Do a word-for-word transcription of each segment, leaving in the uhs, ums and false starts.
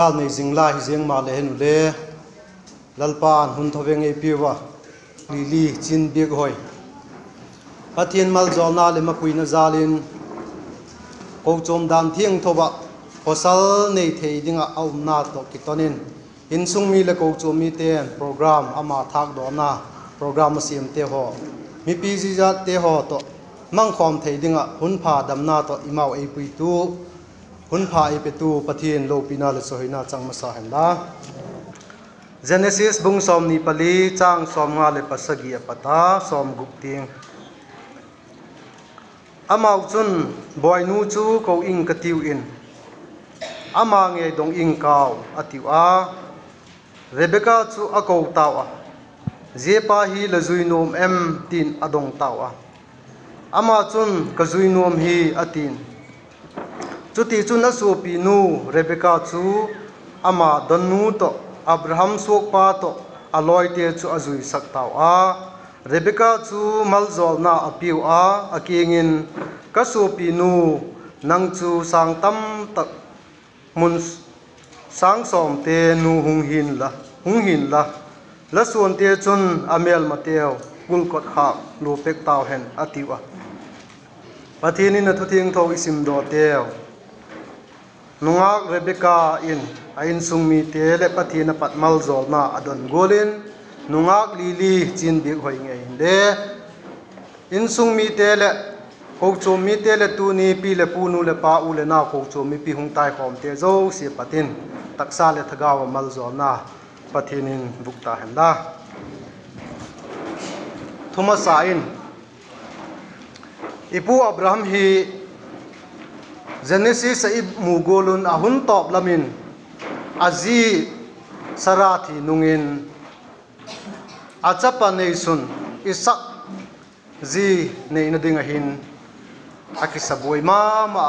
Kal nei zing la hi ziang maleh hin u le, Lalpa'n hun thaveng ei piu a, Lily Chinbiakhoi, Pathian maljawlna leh mapuina jal in, kochuam dan thiangtho ah pawsal nei thei ding ah a umna tawh kiton in, insung mi leh kochuam mite'n program ama thâkdawna program a siamte haw, mipi ziate haw tawh mangkhawm thei ding ah hun pha damna tawh eimau ei puitu, hun pha ei petu Pathian lopina leh chawihoina chang masa hen la. Genesis bung sawmni pali, châng sawmnga leh pasagi a pat a sawmguk tiang. Amau chun, Bawinu chu ko ing ka tiu in, ama ngei dong ing kau, a tiu a. Rebeka chu a ko tau a, Zia pa hi la zui nuam em? ti'n a dong tau a. Ama chun, Ka zui nuam hi, a ti'n. Chutichun a suapinu Rebeka chu ama donnu tawh, Abraham suakpa tawh a lawite chu a zuisak tau a. Rebeka chu maljawlna a piu a, a kiang in, Ka suapinu, nang chu sâng tamtak mun sâng sawmte nu hung hi'n la, hung hi'n la, la suante chun a mêlmateu kulkot khâk lua pek tau hen, a tiu a. Pathian in a thu thiangtho i simdawteu, nungak Rebeka in a insung mite leh Pathian a pat maljawlna a don gual in, nungak Lily Chinbiakhoi ngei inle, insung mite leh kochuam mite leh tuni pi leh pu, nu leh pa, u leh nau, kochuam mipi hung taikhawmte zosia pat in taksa leh thagau a maljawlna Pathian in vuk ta hen la. Thumasa in, i pu Abraham hi Genesis ah i mu gual un a hun tawp lam in a zi Sara thi nung in a chapa neisun Isak zi neina ding ah hin a kisabuai ma ma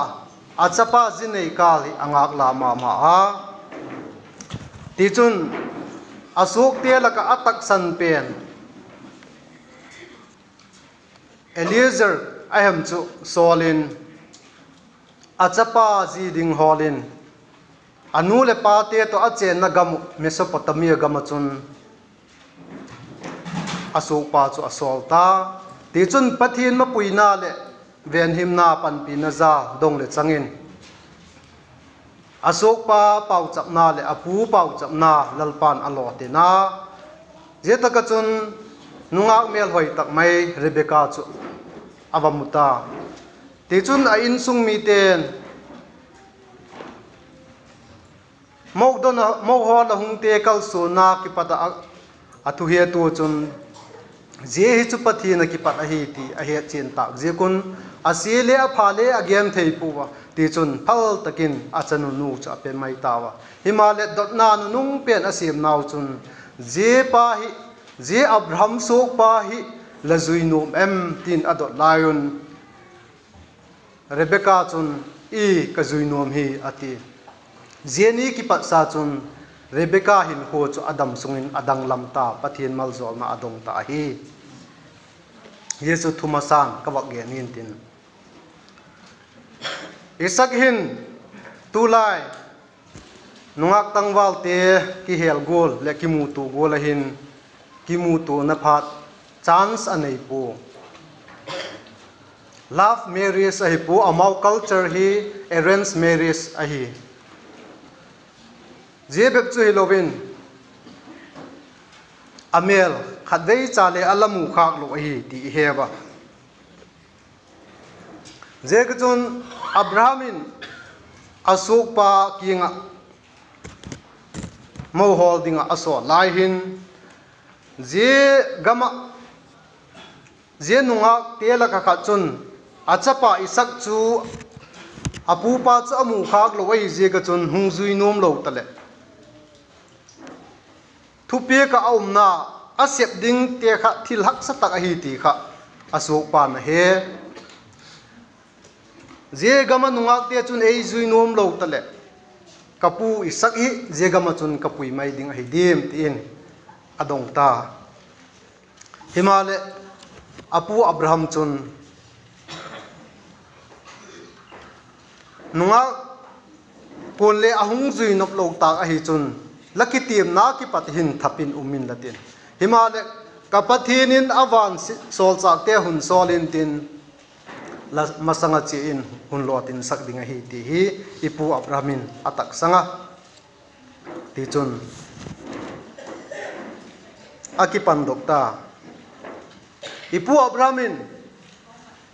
a, a chapa zi nei kâl hi a ngâk la ma ma a. Tichun, a suakte lak ah a taksan pen Eliezer a hem chu sawl in, a chapa zi ding hawl in, a nu leh pate tawh a chênna gam uh Mesopotamia gam ah chun a suakpa chu a sawl ta. Tichun, Pathian mapuina leh venhimna panpina za dong leh chang in, a suakpa pauchapna leh a pu pauchapna Lalpa'n a lawtin a. Zia tak ah chun nungak mêlhoi tak mai Rebeka chu a va mu ta. Tichun, a insung mite'n mo don a, mo hawl a hungte kalsuanna kipat ah a thuhiat ua chun, zia hi chu Pathian a kipat ahi ti a hetchian tâk ziak un, a sia le a pha le a gen thei pua a, tichun phal tak in a chanunu chu a pe mai tau a. Himaleh, dotna nunung pen a siamnau chun, Zia pa hi, zia Abraham suakpa hi la zui nuam em? ti'n a dot lai un, Rebeka chun, I, ka zui nuam hi, a ti. Zia ni kipatsa chun Rebeka hinkhua chu a dam sung in a danglam ta, Pathian maljawlna a dong ta ahi. Zia chu thumasa'n ka vak gen intin, Isak hin tulai nungak tangvalte kihel gual leh kimutua gual ah hin, kimutuana phat chance a nei pua. Love marriage ahi pua, amau culture hi arranged marriage ahi. Zia bep chu hilo in, a mêl khatvei cha le a la mu khâk lo ahi ti i he ua. Ziak ah chun Abraham in a suakpa kiang ah mo hawl ding ah a sawl lai hin, zia gam ah, zia nungakte lak ah khat chun a chapa Isak chu a pupa chu a mu khâk lo ahi ziak ah chun hung zui nuam lo taleh, thupiak ah a umna, a sep dingte kha thil haksa tak ahi ti kha a suakpa'n a he. Zia gam ah nungakte chun ei zui nuam lo taleh, ka pu Isak hi zia gam ah chun ka pui mai ding ahi diam, ti in a dong ta. Himaleh, a pu Abraham chun, nungak Kuale a hung zui nop lo tâk ahi chun, la kitiamna kipat hin thap in um inla tin, himaleh, ka Pathian in a van sawlchâkte hun sawl intin, la masang ah chia in hun lawtinsak ding ahi, ti hi i pu Abraham in a taksang a. Tichun, a kipandok ta, i pu Abraham in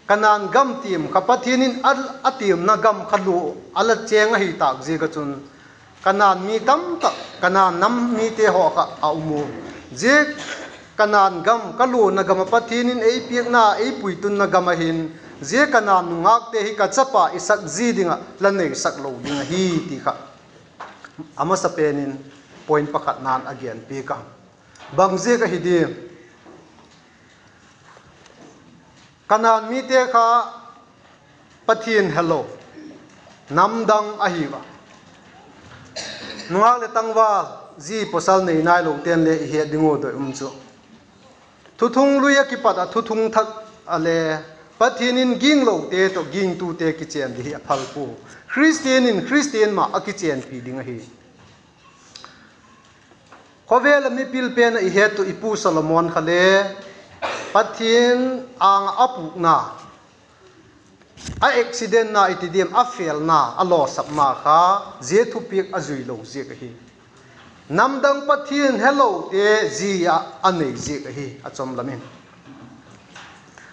Kanaan gam tiam kha, Pathian in a, a tiamna gam kha lua a la chêng ahi tâk ziak ah chun, Kanaan mi tamtak, Kanaan nam mite haw kha a um u. Zia Kanaan gam, ka luana gam ah Pathian in ei piakna, ei puitunna gam ahin, zia Kanaan nungâkte hi ka chapa Isak zi ding ah la neisak lo ding ahi, ti kha a masapen in point pakhatna'n a genpiak a. Bang ziak ahi diam? Kanaan mite kha Pathian helo, namdang ahi a. Nungâk leh tangval, zi pawsal nei nailote'n le i het ding uh doi um chu, thuthung lui ah kipat ah thuthung thak ah le Pathian in ginglote tawh gingtute kichên ding hi a phal pua. Khristian in Khristian ma a kichênpi ding ahi. Khawvel ah mipil pen ah i het uh i pu Solomon kha le Pathian âng ah a pûkna, a accidentna i ti diam, a felna, a lawsapna kha zia thupiak a zui lo ziak ahi. Namdang Pathian helote zi ah a nei ziak ahi, a chawm lam in.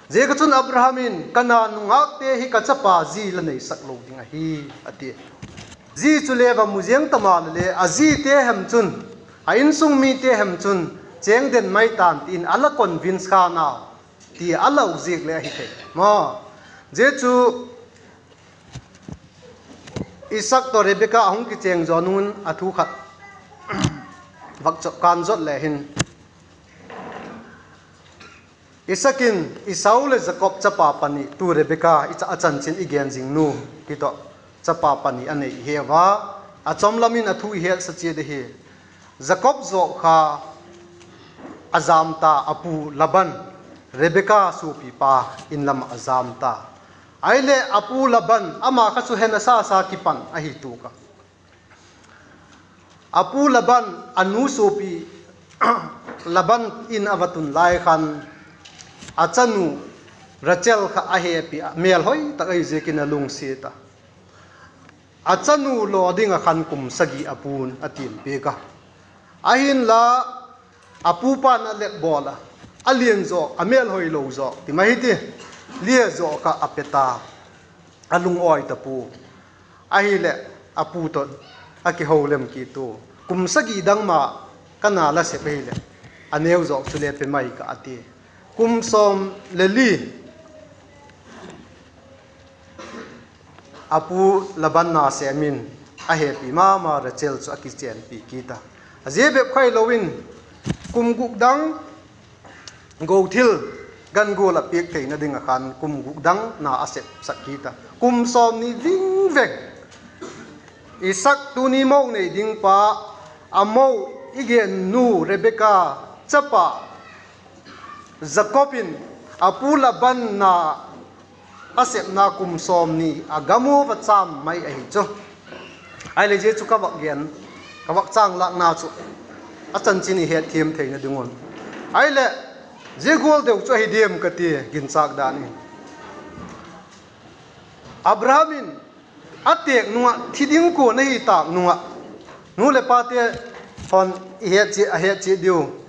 Ziak ah chun Abraham in, Kanaan nungâkte hi ka chapa zi la neisak lo ding ahi, a ti. Zi chu le va mu ziang ta maleh le, a zite hem chun, a insung mite hem chun, chêng den mai ta'n ti in a la convince kha nau, ti a lau ziak le ahi thei maw. Zia chu Isak tawh Rebeka a hung kichêng zaw nung in a thu khat vak chawp kan zot le hin, Isak in Esau leh Jakob chapa pani, tu Rebeka i cha, a chanchin i gen zing nu hi tawh chapa pani a nei i he ua, a chawm lam in a thu i hetsa chiat ahi. Jakob zaw kha a jam ta, a pu Laban, Rebeka suapipa in lam ah a jam ta. Ahileh a pu Laban, ama kha chu he nasa sa kipan ahi tuak a. A pu Laban, a nu suapi Laban in a va tun lai khan, a chanu Rachel kha a hepi a, mêlhoi tak ahi ziakin a lungsiat a. A chanu law ding ah khan kum sagi a pu'n a tiam piak a. Ahinla, a pupa'n a lep bawl a, a lian zaw, a mêlhoi lo zaw ti mai hi ti, lia zaw kha a pe ta, a lungawi ta pua. Ahileh, a pu tawh a kiho lem kit ua, kum sagi dang ma ka na la sep ahileh, a neu zaw chule pe mai ka, a ti. Kum sawm le li a pu Laban na sêm in, a hepi ma ma Rachel chu a kichênpi kit a. A zia bep khailo in, kum guk dang, go thil gan gual ah piak theina ding ah khan kum guk dang na a sepsak kit a. Kum sawmni ving veng, Isak tuni mo nei ding pa, a mo, i gen nu Rebeka chapa Jakob in a pu Laban na a sepna kum sawmni a gam ua va châm mai ahi chu. Ahileh zia chu ka vak gen, ka vak châng lâkna chu a chanchin i hetthiam theina ding un. Ahileh, zia gual deu chu ahi diam ka ti, ginchâk dan in. Abraham in a têk nung ah thi ding kuan ahi tâk nung ah, nu leh pate haw'n i het chiat, a het chiat diu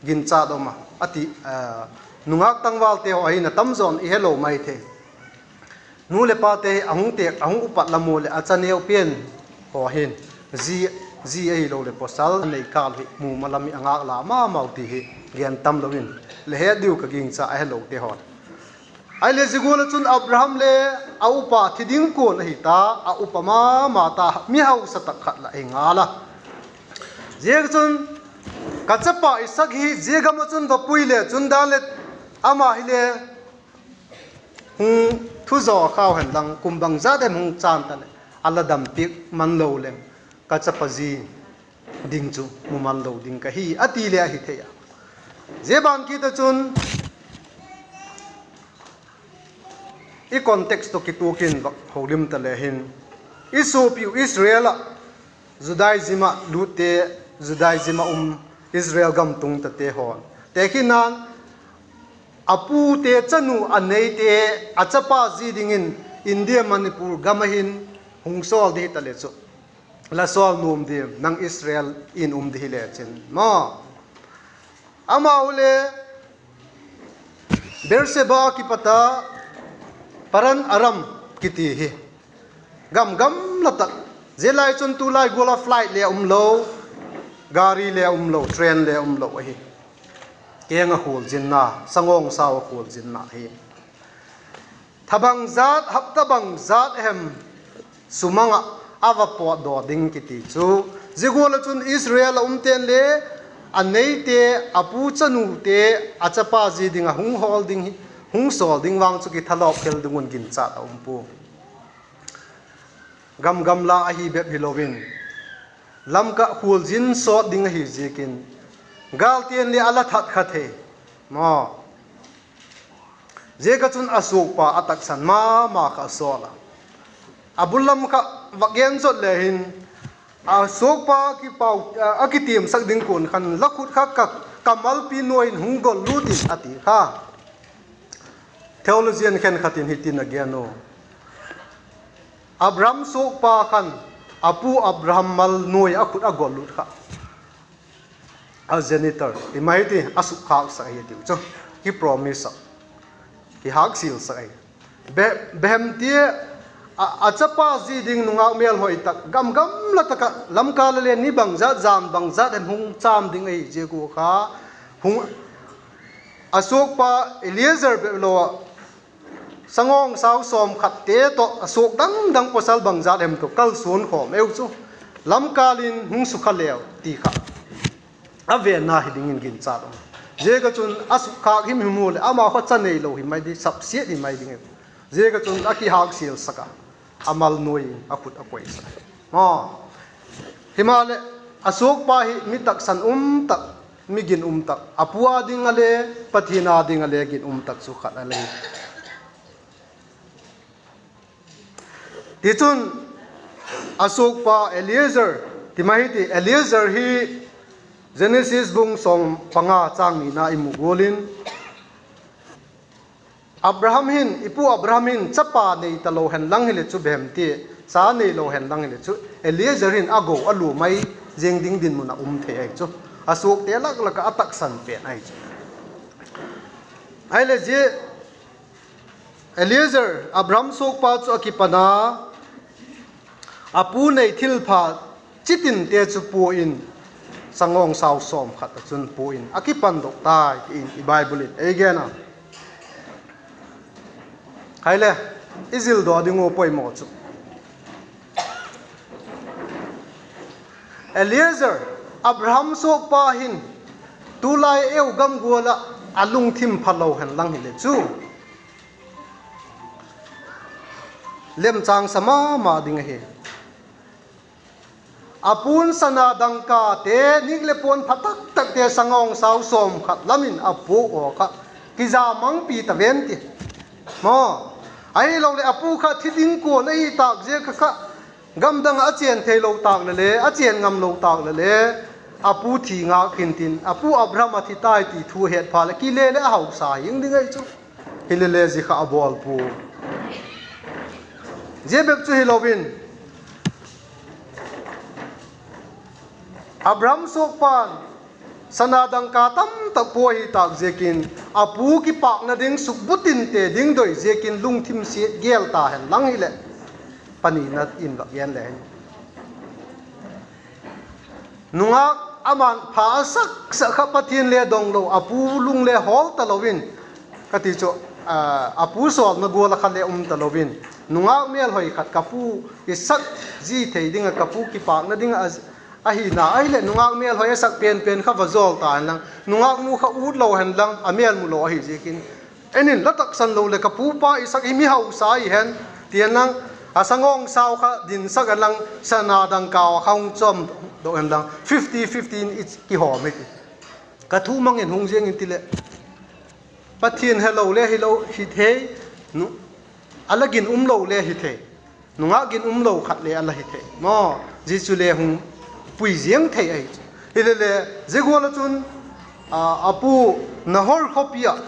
ginchat um a, a ti, nungâk tangvalte haw ahin a tamzaw'n i helo mai thei. Nu leh pate a hung têk, a hung upat lam u leh a chaneu pen haw hin, zi, zi ahiloleh pawsal a nei kâl hi mumal a mi a ngâk la ma mau ti hi gen tam lo in, le het diu ka gingcha a helote haw. Ahileh zia gual ah chun Abraham le a upa thi ding kuan ahi ta, a upa ma ma ta, mi hausa tak khat lah hi ngal a. Ziak chun, ka chapa Isak hi zia gam ah chun va pui le chun dan le, ama hile hung thu zaw khau hen lang, kum bangzat em hung chân ta leh, a la dam piak man lo leng, ka chapa zi ding chu mumal lo ding ka hi, a ti le ahi thei a. Zia ban kit ah chun, i context tawh kituak in vak holim ta le hin, I suapiu Israel ah, Judaism ah lutte, Judaism ah um, Israel gam tung tate haw, tekhinna'n, a pute chanu a neite, a chapa zi dingin India Manipur gam ah hin hung sawl di hita le chu, la sawl nuam diam, nang Israel in um di hile chin maw? Amau le Beersheba kipat a Padan Aram kiti hi gam gamla tak, zia lai chun tulai gual a flight le um lo, gari le um lo, train le um lo ahi. Keng a khualzinna, sangawngsau a khualzinna hi tha bangzat, hapta bangzat hem sumang ah a va pawtdaw ding kiti chu. Zia gual ah chun Israel a umte'n le a neite, a pu chanute, a chapa zi ding ah hung hawl ding, hung sawl ding vang chu kithalawp khel ding un ginchat a um pua. Gam gamla ahi bep hilo in, Lamka khualzin sawt ding ahi ziakin, gâlte'n le a la that kha thei maw. Ziak ah chun a suakpa a taksan ma ma kha a sawl a. A bul lam kha va gen zot le hin, a suakpa kipau, a kitiamsak ding kuan khan, la khut kha ka, ka malpi nuai in hung gol lut in a ti kha. Theologian khenkhat in hitin a gen u, Abraham suakpa khan a pu Abraham mal nuai a khut a gol lut kha, a genital ti mai ti, a sukkhâksak ahi tiu chu, kipromise ah, kihâksilsak ahi. Be-, behem tia, a, a chapa zi ding nungâk mêlhoi tak, gam gamla tak ah, Lamka le le ni bangzat, jan bangzat hem hung châm ding ahi ziak ua kha, hung, a suakpa Eliezer bep lo ah, sangawngsau sawmkhatte tawh, a suak dang dang pawsal bangzat hem tawh kalsuan khawm eu chu, Lamka in hung sukha leu ti kha a venna hi dingin ginchat um. Ziak ah chun a sukkhâk him him u leh, ama kha cha neilo hi mai ding, sapsiat hi mai ding e. Ziak ah chun a kihâksilsak a, a mal nuai in a khut a koisak a. Himaleh, a suakpa hi mi taksan um tak, mi ginum tak, a pu â ding a le, Pathian â ding a le ginum tak chu khat a la hi. Tichun, a suakpa Eliezer ti mai hi ti, Eliezer hi Genesis bung sawm panga châng nina i mu gual in, Abraham hin, i pu Abraham hin chapa nei talo hen lang hileh chu behem ti, cha neilo hen lang hileh chu Eliezer hin a go a lua mai ziang ding dinmun ah um thei ahi chu. A suakte lak lak ah a taksan pen ahi chu. Ahileh zia Eliezer, Abraham suakpa chu a kipan a, a pu nei thilpha chitinte chu pua in, sangawngsau sawmkhat ah chun pua in a kipandok tai ti in i Bible in ei gen a. Ahileh, i zildaw ding uh poimaw chu, Eliezer, Abraham suakpa hin, tulai eu gam gual ah a lungthim phalo hen lang hileh chu, lemchângsa ma ma ding ahi. A pu'n sana dangkate, nîk leh puan pha tak takte sangawngsau sawmkhat lam in a puak aw kha, kizamangpi ta ven ti. Maw, ahiloleh a pu kha thi ding kuan ahi tâk ziak kha kha, gam dang ah a chên theilo tâk leh le, a chên ngamlo tâk leh le, a pu thi ngâk hintin, a pu Abraham a thi tai ti thu het phat leh kile leh a hausa hing ding ahi chu. Hilele zia kha a bawl pua. Zia bep chu hilo in, Abraham suakpa'n sana dangka tamtak pua ahi tâk ziakin, a pu kipâkna ding sukbutinte ding doi ziakin lungthim siat gêl ta hen lang hileh, panina in vak gen le hin, nungâk ama'n pha a saksak kha Pathian le dong lo, a pu lung le hawl talo in, ka ti chu, a pu sawlna gual ah kha le um talo in, nungâk mêlhoi khat ka pu Isak zi thei ding ah, ka pu kipâkna ding ah, ahina ahileh nungâk mêlhoi a sak pen pen kha va zawl ta hen lang, nungâknu kha ut lo hen lang, a mêl mu lo ahi ziakin, en in, la taksan lo leh ka pupa Isak hi mi hausa hi hen, ti hen lang, a sangawngsau kha dinsak hen lang, sana dangka a kha hung chawm dok hen lang, fifty fifty in i kihawm hi ti. Ka thu mang in hung ziang in ti leh, Pathian helo le hilo hi thei, a la ginum lo le hi thei. nungak ginum lo khat le a la hi thei maw. Zia chu le hung pui ziang thei ahi chu. Hilele, zia gual ah chun, a, a pu Nahor khawpi ah,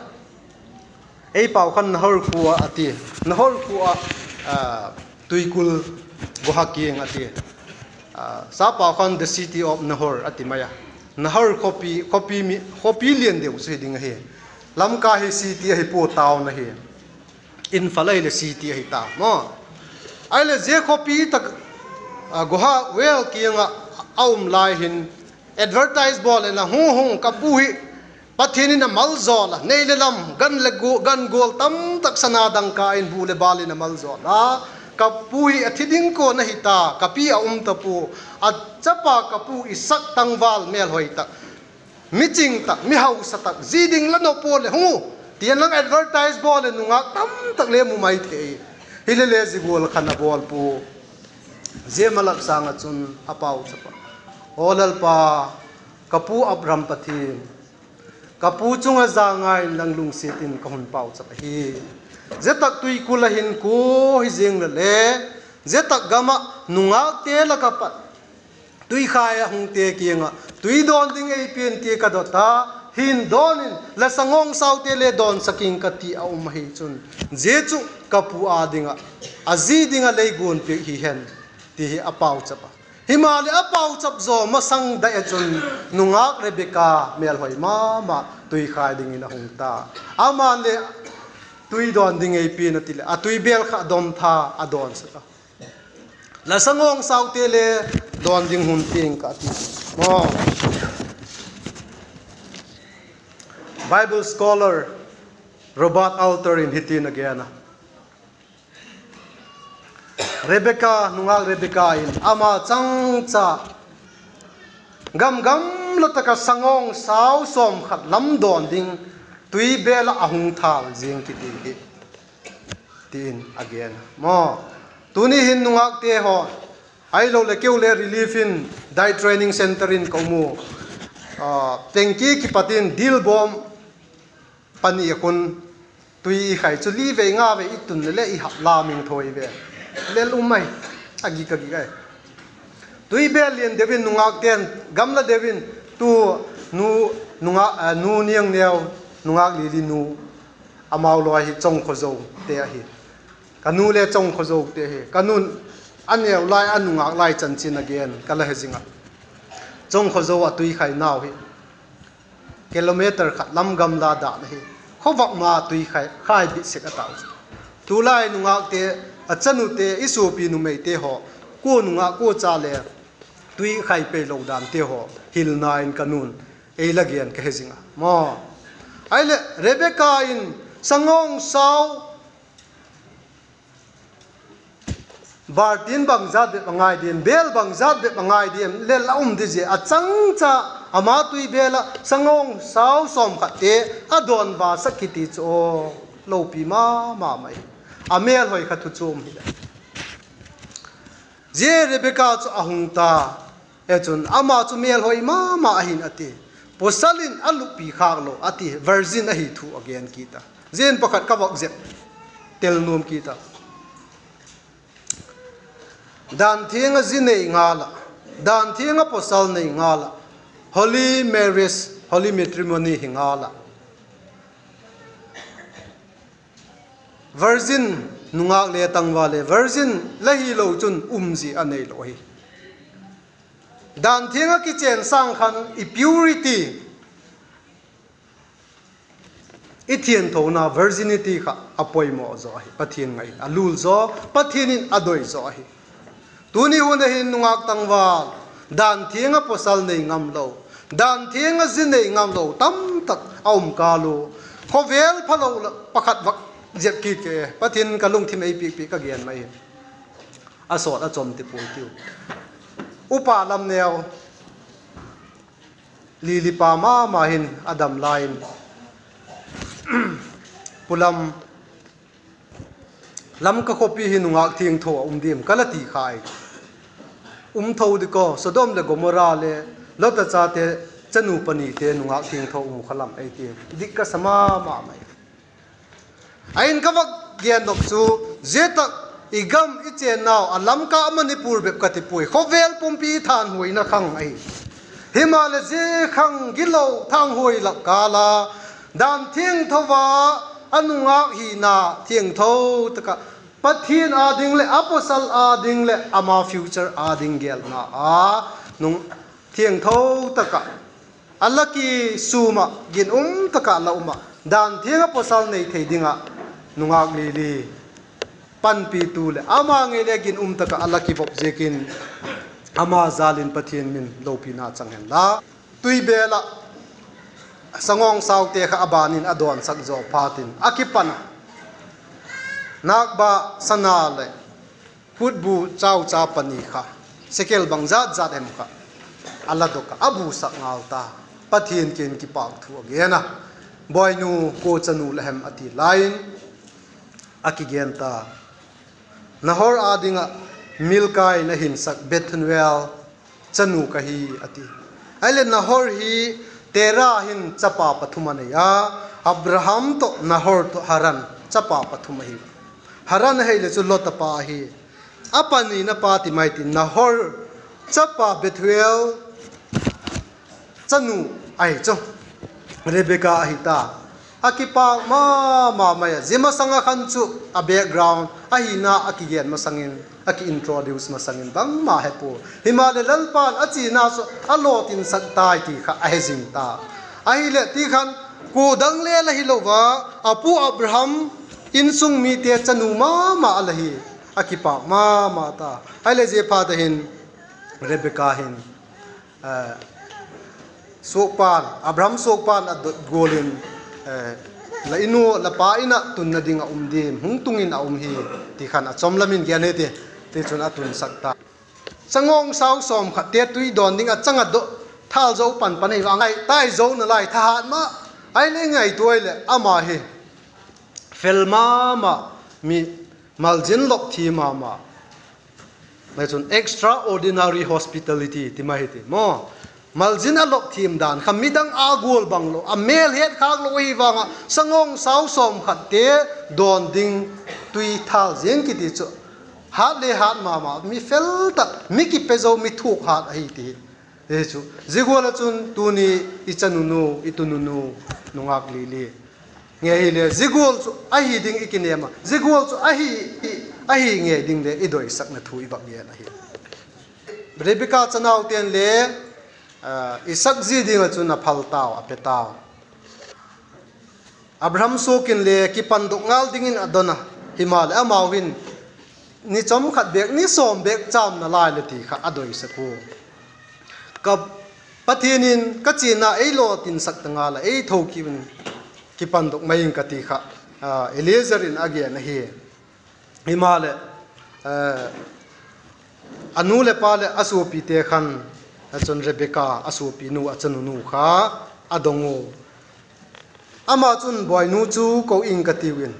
ei pau khan Nahor khua a ti. Nahor khua ah, a, tuikul Goha kiang a ti. A, sa pau khan the city of Nahor a ti mai a. Nahor khawpi, khawpi mi, khawpi lian deu chu hi ding ahi. Lamka hi city ahi pua, town ahi. Imphal ahile city ahi ta maw. Ahile zia khawpi tak, a, Goha well kiang ah a um lai hin advertise bawl in a hung hung, ka pu hi Pathian in a maljawl a, nei le lam, gan le gu-, gan gual tam tak sana dangka in bu le bâl in a maljawl a, ka pu hi a thi ding kuan ahi ta, ka pi a um ta pua, a chapa ka pu Isak tangval mêlhoi tak, mi ching tak, mi hausa tak, zi ding la nop pua leh hung u, ti in lang advertise bawl leh nungak tam tak le mu mai thei. Hilele zia gual khan a bawl pua. Zia malak sâng ah chun a pauchap a, Aw Lalpa, ka pu Abraham Pathian, ka pu chung ah zangai in lang lungsiat in ka hun pauchap ahi. Zia tak tuikul ah hin kua hi ziang le le, zia tak gam ah nungakte lak ah pat tuikhai ah hungte kiang ah tui dawn ding ei pia'n ti ka dot a, hin dawn in, la sangawngsaute le dawnsak ing ka ti a um ahi chun, zia chu ka pu â ding ah, a zi ding ah lei guan piak hi hen, ti hi a pauchap a. Himaleh a pauchap zaw masang dai ah chun nungak Rebeka mêlhoi ma ma tuikhai dingin a hung ta. Ama'n le tui dawn ding ei pia'n a ti leh a tuibêl kha dom tha a dawnsak a. La sangawngsaute le dawn ding hun pia'n ka ti. Aw, Bible scholar Robert Alter in hiti'n a gen a, Rebeka, nungak Rebeka in ama changcha gam gamla tak ah sangawngasau sawmkhat lam dawn ding tuibêl ah a hung thâl ziang kiti hi, ti in a gen a maw. Tuni hin nungakte haw, ahiloleh keu le Relief in Diet Training Centre in ka um u, tengki kipat in dilbawm pani a khun tui i khai chu li vei nga vei i tun le le i hap lam ing thoi ve. Lel um ai, a gik a gik ai. Tuibêl lian deu in nungakte'n gamla deu in tu nu, nungak, nu Niangneu, nungak Lili nu, amau lawi hi Chongkhozote ahi. Ka nu le Chongkhozote hi. Ka nu'n a neu lai a nungak lai chanchin a gen ka la he zing a. Chongkhozo ah tuikhai nau hi kilometer khat lam gamla dan ahi. Khawvak ma tuikhai, khai bit sek a tau chu. Tulai nungakte, a chanute, i suapi numeite haw, kua nungak kua cha le tuikhai pei lo dante haw hilna in ka nu'n ei la gen ka he zing a maw. Ahileh Rebeka in sangawngasau, bârtin bangzat bep a ngai diam, bêl bangzat bep a ngai diam, lel a um di zia a changcha, ama tuibêl ah sangawngasau sawmkhatte a dawn vasak kiti chu aw, lopi ma ma mai. A mêlhoi kha thu chuam hileh. Zia Rebeka chu a hung ta, e chun ama chu mêlhoi ma ma ahi'n a ti. Pawsal in a luppi khâk lo a ti, virgin ahi thu a gen kit a. Zia in pakhat ka vak zep tel nuam kit a. Dan thiang ah zi nei ngal ah, dan thiang ah pawsal nei ngal ah, holy marriage, holy matrimony hi ngal ah, virgin nungak le tangval le virgin la hilo chun umzia a neilo ahi. Dan thiang ah kichen sâng khan i purity, i thianthona virginity kha a poimaw zaw ahi, Pathian ngai in a lul zaw, Pathian in a doi zaw ahi. Tuni hun a hin nungak tangval, dan thiang ah pawsal nei ngamlo, dan thiang ah zi nei ngamlo tamtak a um kâl u. Khawvel phalo la pakhat vak zep kit ke, Pathian ka lungthim ei piak piak ka gen mai hi. A sawt a chawm ti puai tiu. Upa Lamneu, Lili pa ma ma hin a dam lai in, Pu Lam, Lamka khawpi hi nungak thiangtho a um diam ka la ti khai. Um tho di kaw, Sodom leh Gomora le Lot a chate chanu panite nungak thiangtho mu kha lam ei ti. Dik ka sa ma ma mai. A in ka vak gen nop chu, zia tak I gam i chênnau a Lamka Manipur bep ka ti puai, khawvel pumpi thanghuaina khang ahi. Himaleh zia khang gilo thanghuai lak kâl a, dan thiangtho a, a nungâk hina thiangtho tak ah Pathian â ding leh a pawsal â ding leh ama future â ding gêlna a, nung thiangtho tak ah a la kisûm ah ginum tak ah la um ah, dan thiang ah pawsal nei thei ding ah nungâk li li panpitu leh ama ngei le ginum tak ah a la kivop ziakin, ama jâl in Pathian min lopina chang hen la. Tuibel ah Sangawngsaute kha a ban in a dawnsak zaw phatin a kipan a, nâkba sana leh khutbu chaucha pani kha, sekel bang zat zat em kha a la dok ah, a busak ngal ta. Pathian kiang in kipâkthu a gen a, Bawinu, kua chanu la hem? a ti lai in, a kigen ta, Nahor â ding ah Milka in a hinsak Bethuel chanu ka hi, a ti. Ahileh Nahor hi Tera hin chapa pathum a nei a, Abraham tawh Nahor tawh Haran, chapa pathum ahi. Haran ahileh chu Lot a pa ahi. A panina pa ti mai ti Nahor chapa Bethuel chanu ahi chu Rebeka ahi ta. A kipâk ma ma mai a, zia masang ah khan chu a background ahina a kigen masang in, a ki introduce masang in bangma he pua. Himaleh Lalpa'n a chiana chu a lawtinsak tai ti kha a he zing ta. Ahileh ti khan, kua dang le la hilo a, a pu Abraham insung mite chanu ma ma a la hi. A kipâk ma ma ta. Ahileh zia phat a hin Rebeka hin suakpa'n, Abraham suakpa'n a dot gual in, La in uh la pa In ah tunna ding ah um diam, hung tung in a um hi, ti khan a chawm lam in gen hi ti. Tichun a tunsak ta. Changawngsau sawmkhatte tui dawn ding ah chang a dot thâl zo pan pan ahi vang, ngai tai zo nalai thahat ma, ahileh ngaitua leh ama hi fel ma ma, mi maljin lawk thiam ma ma, chun extraordinary hospitality ti mai hi ti maw. Maljin a lawk thiam dan kha midang â gual bang lo, a mêl het khâk lo ahi vang ah, sangawngsau sawmkhatte dawn ding tui thâl ziang kiti chu hat le hat ma ma, mi fel tak, mi kipe zo, mi thuak hat ahi ti hi. Zia chu zia gual ah chun tuni i chanunu, i tununu, nungâk li li ngei hile, zia gual chu ahi ding i kinêm a, zia gual chu ahi, ahi ngei ding le i doisakna thu i vak gen ahi. Rebeka chanaute'n le Isak zi ding ah chun a phal tau, a pe tau. Abraham suak inle kipandok ngal dingin a don a, himaleh amau hin ni chawm khat bêk, ni sawm bêk châm nalai le ti kha a doisak ua. Ka Pathian in ka chiana ei lawtinsak ta ngal a, ei tho kit un, kipandok mai ing ka ti kha, Eliezer in a gen ahi. Himaleh, a nu leh pa leh a suapite khan, chun Rebeka a suapinu, a chanunu kha a dong u. Ama chun, Bawinu chu ko ing ka tiu in,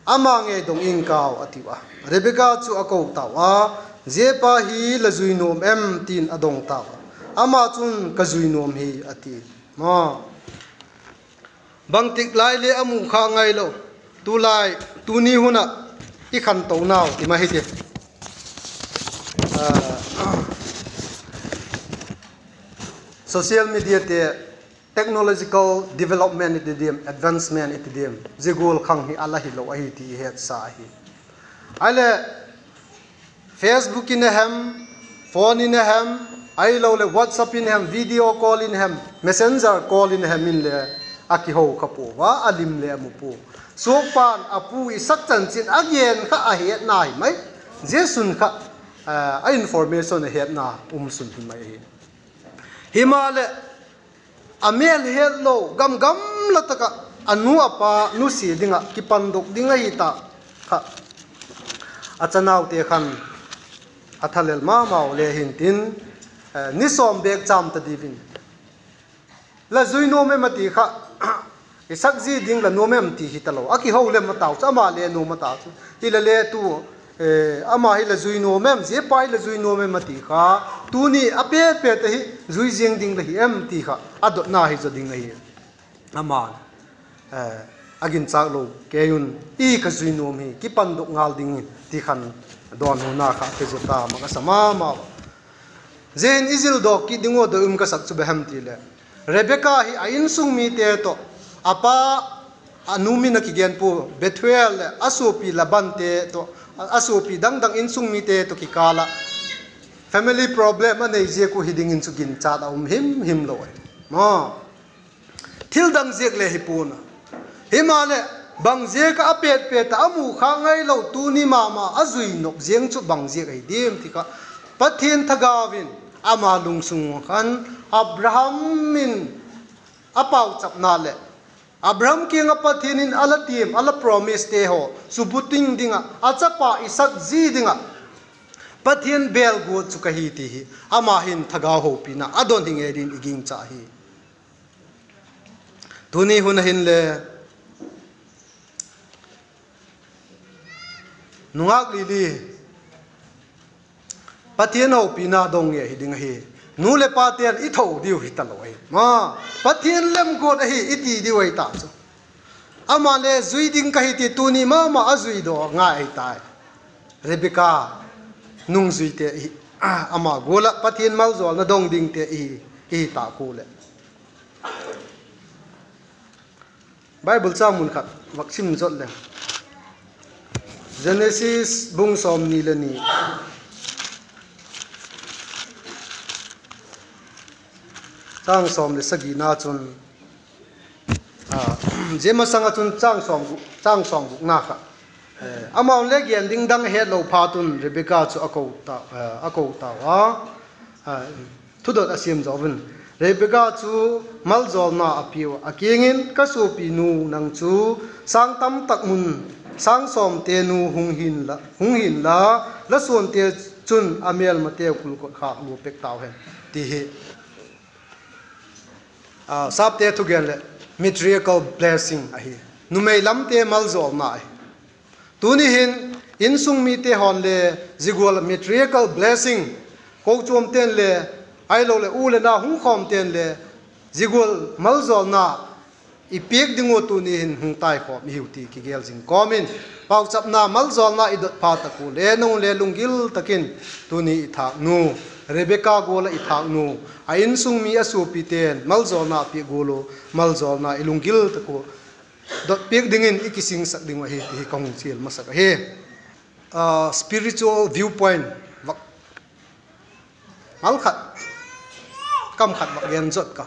ama ngei dong ing kau, a tiu a. Rebeka chu a ko tau a, Zia pa hi la zui nuam em? ti'n a dong tau a. Ama chun, Ka zui nuam hi, a ti. Bangtik lai le a mu kha ngailo. Tulai, tuni hun ah i khantonau ti ma hi ti, social mediate, technological development i ti diam, advancement i ti diam, zia gual khang hi a la hilo ahi ti i hetsa ahi. Ahileh Facebook in a hem, phone in a hem, ahiloleh WhatsApp in a hem, video call in a hem, Messenger call in a hem inle a kiho kha pua a, a lim le a mu pua. Suakpa'n a pu Isak chanchin a gen kha a hetna hi mai. Zia sun kha a information a hetna um sun hi mai ahi. Himaleh, a mêl hetlo, gam gamla tak ah a nu a pa nusia ding ah kipandok ding ahi ta kha, a chanaute khan a thalel ma mau le hintin, ni sawm bêk châm ta diu in, La zui nuam em? a ti kha, Isak zi ding la nuam em ti hi talo, a kiho lem a tau chu, ama le nuam a ta chu. Hilele tu, ama hi la zui nuam em, zia pa hi la zui nuam em? a ti kha, tuni a pet pet ahi, zui ziang ding la hi em ti kha a dotna hi zaw ding ahi. Ama'n a ginchâk lo kei un, i ka zui nuam hi, kipandok ngal ding in ti khan dawnhuna kha a pe zaw ta, mak a sa ma mau. Zia hin i zildawk kit ding ua doi um ka sak chu bang hem ti leh, Rebeka hi a insung mite tawh, a pa, a nu min a kigen pua, Bethuel leh a suapi Labante tawh, a suapi dang dang insung mite tawh kikâl ah family problem a nei ziak uh hi dingin chu ginchat a um him him lo ahi. Thil dang ziak le hi pua'n a, himaleh, bang ziak ah a pêt pêt ah a mu khâk ngailo tuni ma ma a zui nop ziang chu bang ziak ahi diam ti kha, Pathian thagau in ama lungsung khan Abraham in a pauchapna leh Abraham kiang ah Pathian in a la tiam, a la promisete haw subuching ding ah, a chapa Isak zi ding ah Pathian bêl guat chu ka hi ti hi ama hin thagau hopina a don hi ngei dingin i gingcha hi. Tuni hun a hinle nungak Lili, Pathian hopina dong ngei hi ding ahi. Nu leh pate'n i tho diu hi talo ahi. Pathian lemguat ahi i ti diu ahi ta chu. Ama le zui ding ka hi ti tuni ma ma a zui daw ngai ahi tai. Rebeka nungzuite, ama gual ah Pathian maljawlna dong dingte i hi ta khu leh, Bible chang mun khat vak sim zot leng, Genesis bung sawmni le ni, chang sawm le sagina chun, zia masang ah chun chang sawmgukna kha, amau'n le gen ding dang hetlo phat un Rebeka chu a ko tau a, thudot a siam zaw un, Rebeka chu maljawlna a piau a, a kiang in, Ka suapinu, nang chu sâng tam tak mun, sâng sawmte nu hung hi'n la, la suante chun a mêlmateu kulkot khâk lua pek tau hen, ti hi Sapte thugen leh matriarchal blessing ahi. Numei lamte maljawlna ahi. Tuni hin insung mite haw'n le zia gual matriarchal blessing, kochuamte'n le, ahiloleh u leh nau hung khawmte'n le zia gual maljawlna i piak ding ua tuni hin hung taikhawm i hiu ti kigel zing kawm in, pauchapna maljawlna i dot phat tak ua le nang le lunggil tak in tuni i thâknu, Rebeka gual ah i thâknu, a insung mi a suapite'n maljawlna a piak gual ua maljawlna i lunggil tak ua dot piak dingin i kisingsak ding uh ahi ti hi ka hung chial masak ahi. Spiritual viewpoint, vak, mal khat, kam khat vak gen zot ka.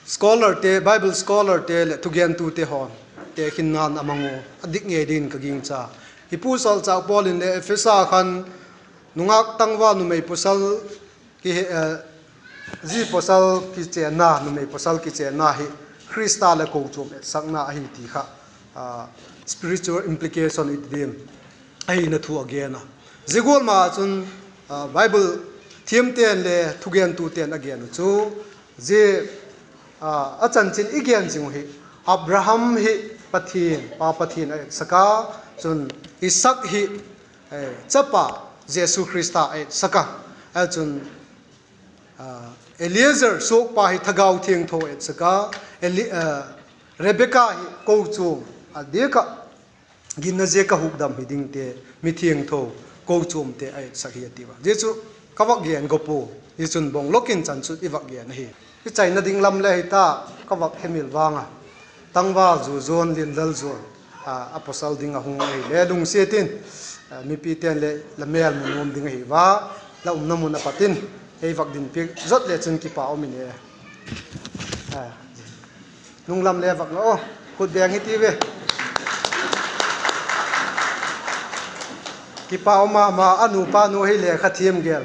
Scholarte, Bible scholarte leh thugentute haw'n tekhinna'n a mang ua, a dik ngei dingin ka gingcha. I pu sawlchâk Paul in le Ephesa khan nungak tangval numei pawsal, zi pawsal kichênna, numei pawsal kichênna hi Khrista leh kochuam etsakna ahi ti kha, spiritual implication i ti diam, ahina thu a gen a. Zia gual ma chun Bible thiamte'n le thugentute'n a gen uh chu, zia a chanchin i gen zing uh hi, Abraham hi Pathian, Pa Pathian a etsak a, chun Isak hi chapa Jesu Khrista a etsak a, a chun Eliezer suakpa hi Thagau Thiangtho a etsak a, Rebeka hi kochuam a diak ah ginna ziak ah hukdam hi dingte, mithiangtho, kochuamte a etsak hi a ti a. Zia chu ka vak gen gop ua, zia chun bawng lawk in chan chu i vak gen ahi. I chaina ding lam le hi ta, ka vak hemil vang a, tangval zu zuan, Lianlal zuan, a pawsal ding a hung ahile lungsiat in, mipite'n le la mêl mu nuam ding ahi a, la umna mun a pat in ei vak din piak zot le chun kipak um in e. Nunglam le vak nga aw, khut beng hi ti ve. Kipak um ma ma, a nupa nu hi lekha thiam gel,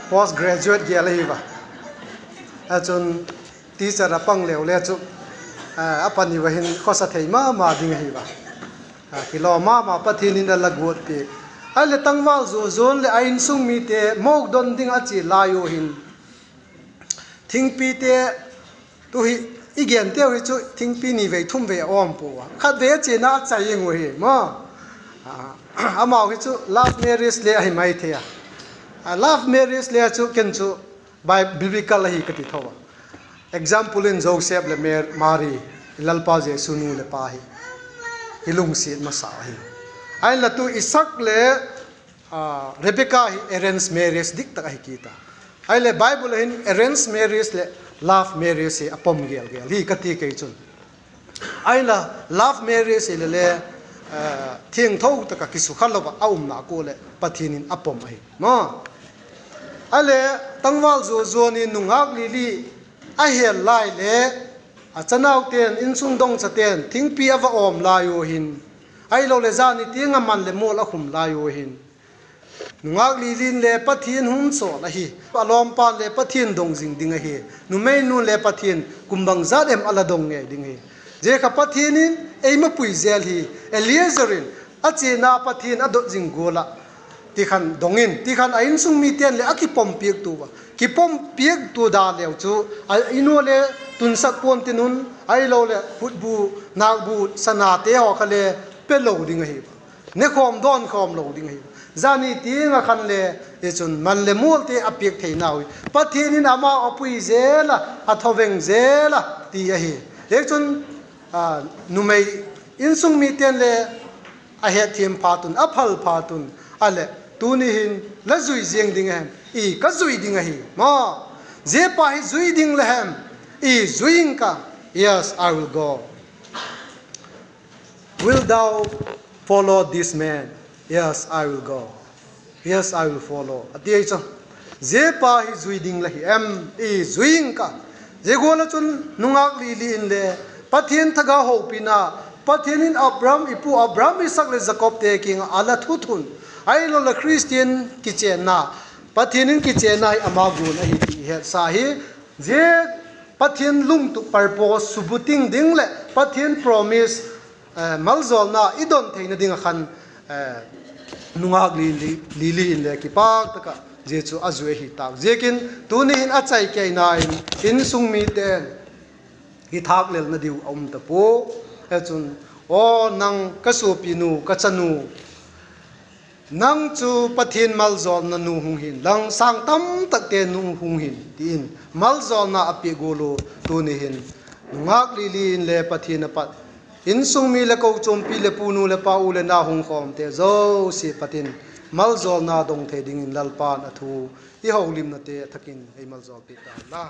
post graduate gel ahi a. A chun teacher a pang leu le chu, a pani va hin khawsa thei ma ma ding ahi a. Kilawm ma ma, Pathian in a la guat piak. Ahile tangval zu zuan leh a insung mite mawk don ding a chia lai u hin, thingpite, tu hi, i genteu hi chu thingpi ni vei thum vei a awm pua a, khatvei a chiana a chai ing u hi maw. Amau hi chu love marriage le ahi mai thei a. Love marriage le chu ken chu biblical ahi ka ti tho a. Example in Joseph leh Mary, i Lalpa Jesu nu leh pa hi, i lungsiat masa ahi. Ahinla tu Isaac leh Rebecca hi arrange marriage dik tak ahi kit a. Ahileh Bible ah hin arrange marriage leh love marriage hi a pom gel gel hi ka ti kei chun. Ahinla love marriage hile le, thiangtho tak ah kisukha lo ah a umna kua leh Pathian in a pom ahi maw. Ahileh tangval zuazuan in nungâk li li a hel lai le, a chanaute'n, insung dongchate'n thingpi a va awm lai ua hin, ahiloleh zani tiang ah man leh mual a khum lai ua hin, nungâk li li in le Pathian hun sawl ahi. A lawmpa'n le Pathian dong zing ding ahi. Numei nu'n le Pathian kum bangzat em a la dong ngei ding ahi. Zia kha Pathian in ei mapui zel hi. Eliezer in a chiana Pathian a dot zing gual ah ti khan dong in, ti khan a insung mite'n leh a kipom piaktu a, kipom piaktu da leu chu, a in ua le tunsak puan tin un, ahiloleh khutbu, nâkbu, sanate haw kha le pe lo ding ahi. Nekhawm dawnkhawm lo ding ahi. Zani tiang ah khan le, hi chun man leh mualte a piak theinau hi Pathian in amau a pui zel a, a thaveng zel a ti ahi. Hi chun numei insung mite'n le a hetthiam phat un, a phal phat un, a leh tuni hin la zui ziang ding a hem? I, ka zui ding ahi maw. Zia pa hi zui ding la hem? I, zui ing ka. Yes, I will go. Wilt thou follow this man? Yes, I will go. Yes, I will follow, a ti ahi chu. Zia pa hi zui ding la hi em? I, zui ing ka. Zia gual ah chun nungâk li li in le Pathian thagau hopina, Pathian in Abraham, i pu Abraham, Isaac leh Jakobte kiang ah a la thuthun, ahiloleh Khristian kichênna, Pathian in kichênna hi ama gual ahi ti i hetsa hi. Zia Pathian lungtup, purpose subuting ding leh Pathian promise, maljawlna i don theina ding ah khan nungâk li li in le kipak tak ah zia chu a zui ahi tâk ziakin tuni hin a chai keina in insung mite'n kithâklelna diu a um ta pua. Hi chun, Aw nang ka suapinu, ka chanu, nang chu Pathian maljawlna nu hung hi'n lang, sâng tamtakte nu hung hi'n, ti in maljawlna a pia gual ua, tuni hin nungâk li li in le Pathian a pat, insung mi leh kochuampi leh punu leh pa, u leh nau hung khawmte zosia pat in maljawlna dong thei dingin Lalpa'n a thu, i holimnate a thak in ei maljawlpiak ta hen la.